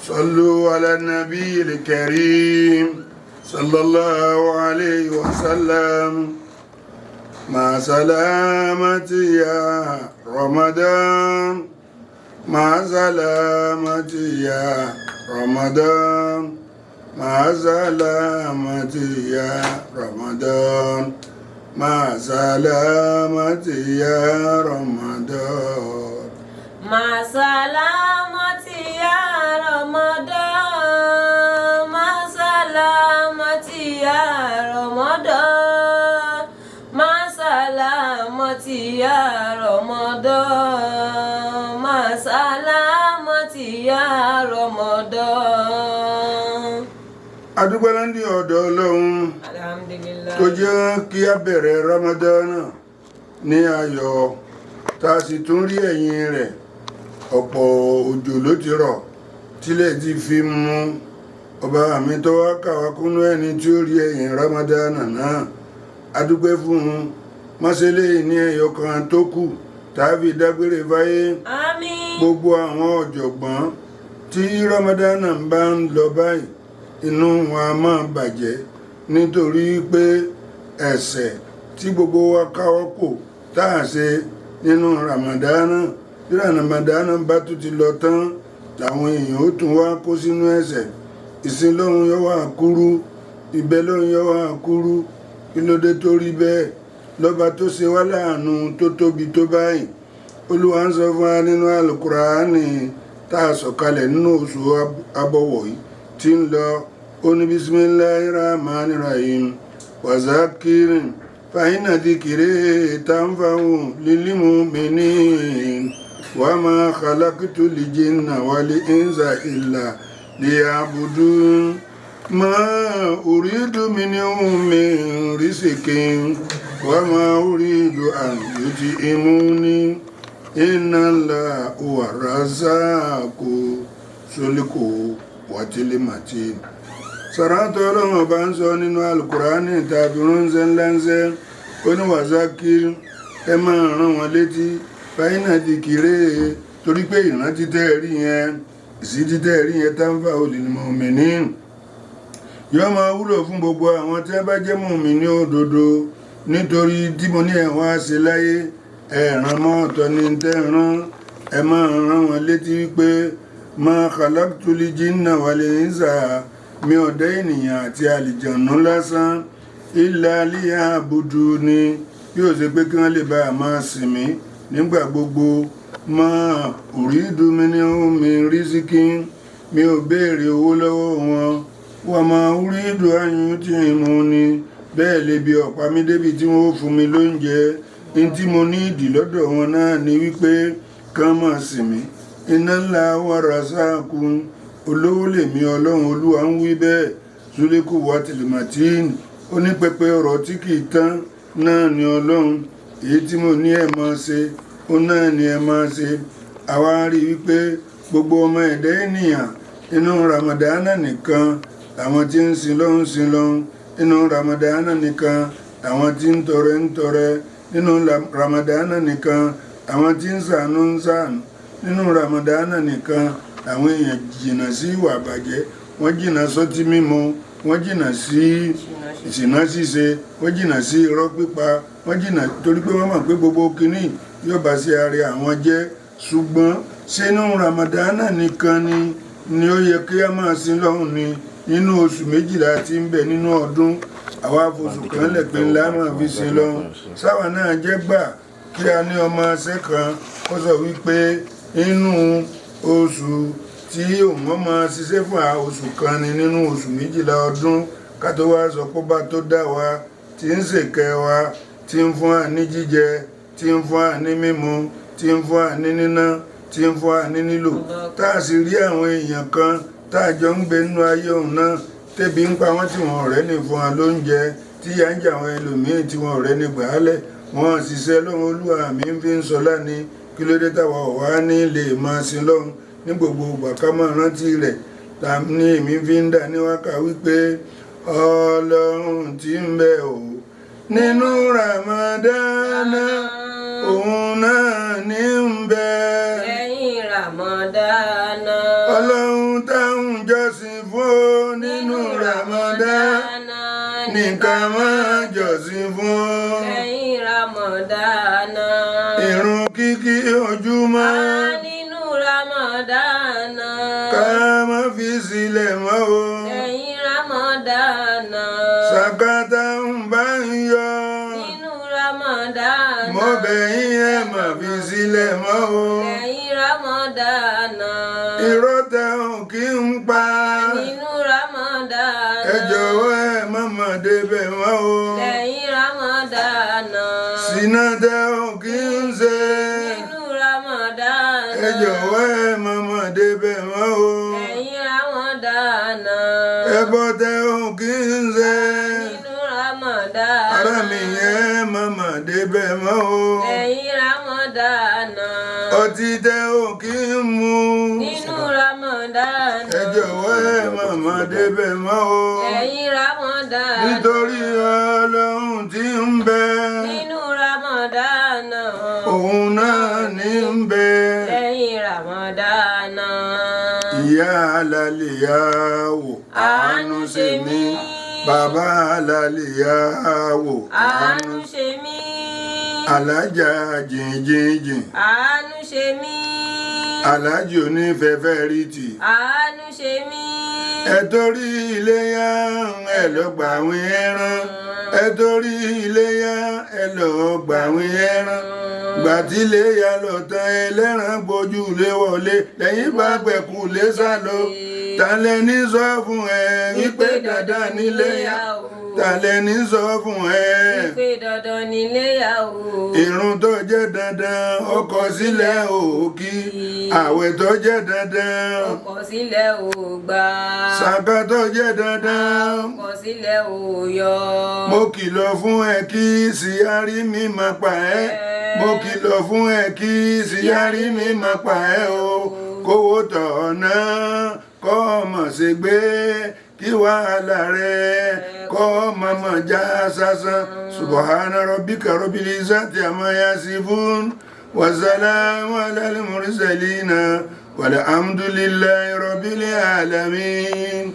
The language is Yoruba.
صلوا على النبي الكريم صلى الله عليه وسلم. مع سلامتي يا رمضان، مع سلامتي يا رمضان، مع سلامتي يا رمضان، مع سلامتي يا رمضان. مع سلامتي يا رمضان، مع سلامتي يا رمضان، مع سلامتي يا رمضان، مع سلامتي يا رمضان. Adúpẹ́ lọ́dọ̀ ọ̀dọ̀ Ọlọ́run Alhamdulillah. tó jẹ́ kí a bẹ̀rẹ̀ Ramadana ní ayọ̀, tá a sì tún rí ẹ̀yìn rẹ̀. Ọ̀pọ̀ òjò ló ti rọ̀ tílẹ̀ ti fi mú. Ọba mi tó wá kàwá kúnú ẹni tí ó rí ẹ̀yìn Ramadana náà, adúpẹ́ fún un. Mọ́sẹ́lẹ̀ ní ẹyọ kan tó kù tàbí dágbére fáyé. Àmín. Gbogbo àwọn ọ̀jọ̀gbọ́n tí Ramadana bá ń lọ báyìí, inú wọn a máa bàjẹ́ nítorí pé ẹ̀ṣẹ̀ tí gbogbo wa káwọ́ kò tá a ṣe nínú Ramadana, bí Ramadana bá tún ti lọ tán, làwọn èèyàn ó tún wá kó sínú ẹ̀ṣẹ̀. Ìsìn lọ́hun yóò wá kúrú, ìbẹ́ lọ́hun yóò wá kúrú. Kí ló dé tó rí bẹ́ẹ̀? Lọ́ba tó ṣe wá láàánú tó tóbi tó báyìí, Olúwa ń sọ fún wa nínú Àlùkùránì tá a sọ̀kalẹ̀ nínú oṣù abọ̀wọ̀ yìí tí ń lọ. Ó ní بسم الله الرحمن الرحيم وذكر فإن الذكرى تنفع للمؤمنين وما خلقت الجن والإنس إلا ليعبدون ما أريد منهم من رزق وما أريد أن يطعموني إن الله هو الرزاق ذو القوة المتين. Sọ̀rọ̀tọ̀ Ọlọ́run Ọba ń sọ nínú Alukurani tàbí ránṣẹ́ ńláńṣẹ́. Ó ní وذكر, ẹ máa rán wọn létí, فإن الذكرى, torí pé ìrántí tẹ́ ẹ rí yẹn, ìsítí tẹ́ ẹ rí yẹn, تنفع للمؤمنين, yóò máa wúlò fún gbogbo àwọn tí wọ́n bá jẹ́ mùmínì òdodo. Nítorí tí mo ní ẹ̀wọ̀n á ṣe láyé ẹ̀ràn mọ́ ọ̀tọ̀ ní tẹ́ rán. Ẹ máa rán wọn létí wípé ما خلقت الجن والإنس, mi ò dá ènìyàn àti àlìjànú lásán, إلا ليعبدون, bí ó ṣe pé kí wọ́n lè bá a máa sìn mí nígbà gbogbo. ما أريد منهم من رزق, mi ò béèrè owó lọ́wọ́ wọn. وما أريد أن يطعمون, bẹ́ẹ̀ lè bi ọ̀pá mi débi tí wọ́n ó fún mi lóúnjẹ. Ní tí mo ní ìdí lọ́dọ̀ wọn náà ni wípé kán máa sìn mí. إن الله هو الرزاق, olówó lèmi Ọlọ́run, Olúwa ń wí bẹ́ẹ̀. ذو القوة المتين, onípẹpẹ ọ̀rọ̀ tí kì í tán náà ni Ọlọ́run. Èyí tí mo ní ẹ̀ máa ṣe, ó náà ni ẹ máa ṣe. Àwa rí wípé gbogbo ọmọ ẹ̀dá ènìyàn, inú Ramadana nìkan làwọn tí ń sin lọ́hún sin lọ́hún, inú Ramadana nìkan làwọn tí ń tọrẹ ń tọrẹ, nínú Ramadana nìkan àwọn tí ń ṣàánú ń ṣàánú, nínú Ramadana nìkan làwọn èèyàn jìnnà sí ìwà àbàjẹ́, wọ́n jìnnà sọ́tí mímu, wọ́n jìnnà sí ìṣìnà ṣíṣe, wọ́n jìnnà sí irọ́ pípa, wọ́n jìnnà torí pé wọ́n mọ̀ pé gbogbo kínní yóò bá sí ara àwọn jẹ́. Ṣùgbọ́n sínú Ramadana nìkan ni ó yẹ kí a máa sin lọ́hùn ni? Nínú oṣù 12 tí ń bẹ nínú ọdún, àwa foṣù kan lẹ̀ pé ńlá máa fi sin lọ́hùn. Sáwà náà jẹ́ gbà kí a ní ọmọ ṣẹ́ kan kó sọ wípé nínú oṣù tí òun máa ṣiṣẹ́ fún oṣù kan ni nínú oṣù 12 ọdún, ká tó wá sọ pé bá tó dá wa, tí ń ṣèkẹ́ wa, tí ń fún wa ní jíjẹ, tí ń fún wa ní mímu, tí ń fún wa ní níná, tí ń fún wa ní nílò, tá a sì rí àwọn èèyàn kan tá a jọ ń gbé nínú ayé òun náà tẹ́bi ń pa wọ́n, tí wọ́n ọ̀rẹ́ ní fún wa lóúnjẹ, tí yà ń jẹ àwọn ẹlòmíín tí wọ́n ọ̀rẹ́ ní gbàálẹ̀, wọ́n ṣiṣẹ́ lọ́hùn. Olúwa mi ń fi ń sọ lánìí, kí ló dé táwa ọ̀wá ní lè máa sin lọ́hùn ní gbogbo ìgbà, ká máa rántí rẹ̀? Ní èmi fi ń dà ní wákà wípé Ọlọ́run tí ń bẹ ò nínú Ramadana, òun náà ní ń bẹ lẹ́yìn Ramadana. Ọlọ́run táwọn. ní ká máa jọ́sìn fún. Lẹ́yìn Ramadana. Ìrun kíkí ojúmọ́. Nínú Ramadana. Ká má fi sílẹ̀ mọ́ o. Lẹ́yìn Ramadana. Sàkátà ń bá ń yọ. Nínú Ramadana. Mo bẹ̀ yín, ẹ má fi sílẹ̀ mọ́ o. Lẹ́yìn Ramadana. Irọ́ tẹ ò kí ń pa. Nínú Ramadana. Ẹ jọ̀wọ́, ẹ má má débẹ̀ mọ́ o. Lẹ́yìn Ramadana. Ṣìnà tẹ ò kí ń ṣe. Nínú Ramadana. Ẹ jọ̀wọ́, ẹ má má débẹ̀ mọ́ o. Lẹ́yìn Ramadana. Ẹbọ tẹ ò kí ń ṣe. Nínú Ramadana. Ara mi, ẹ má má débẹ̀ mọ́ o. Lẹ́yìn Ramadana. Ọtí tẹ ò kí ń mu. Nínú Ramadana. Ẹ jọ̀wọ́, ẹ má má débẹ̀ mọ́ o. Lẹ́yìn Ramadana. Nítorí Ọlọ́run tí ń bẹ, Nínú Ramadana. òun náà ní ń bẹ. Lẹ́yìn Ramadana. Ìyá alálìyáwò, àánú ṣe mí. Bàbá alálìyáwò, Àánú ṣe mí. Alájà jìnjìnjìn. Àánú ṣe mí. Alájì onífẹ́fẹ́ rìtì. Àánú ṣe mí. Ẹ torí iléyá, ẹ lọ gbàwìn ẹran. Ẹ torí iléyá, ẹ lọ gbàwìn ẹran. Gbàtíléyà lọ tán, ẹlẹ́ran gbójú lé wọlé, lẹ́yìn bá gbẹ̀kú lé sá lọ. Ta lẹni sọ fún ẹ wípé dandan níléyà? Ta lẹni sọ fún ẹ? Wípé dandan níléyà o. Ìrun tó jẹ́ dandan, ọkọ̀ sílẹ̀ òkì. Àwẹ̀ tó jẹ́ dandan, Ọkọ̀ sílẹ̀ ò gbà. Sàkà tó jẹ́ dandan, Ọkọ̀ sílẹ̀ ò yọ. Mo kìlọ̀ fún ẹ kí síyárí mi máa pa ẹ́. Mo kìlọ̀ fún ẹ kí síyárí mi máa pa ẹ́ o. Kówó tọ̀ ọ̀nà kọ́ ọmọ ṣe gbé kí wàhálà rẹ kọ́ ọmọ mọ̀ já sásán. Subhana rabbika rabbil izzati amma yasifun wa salamun alal mursalina walhamdulillahi rabbil alamin.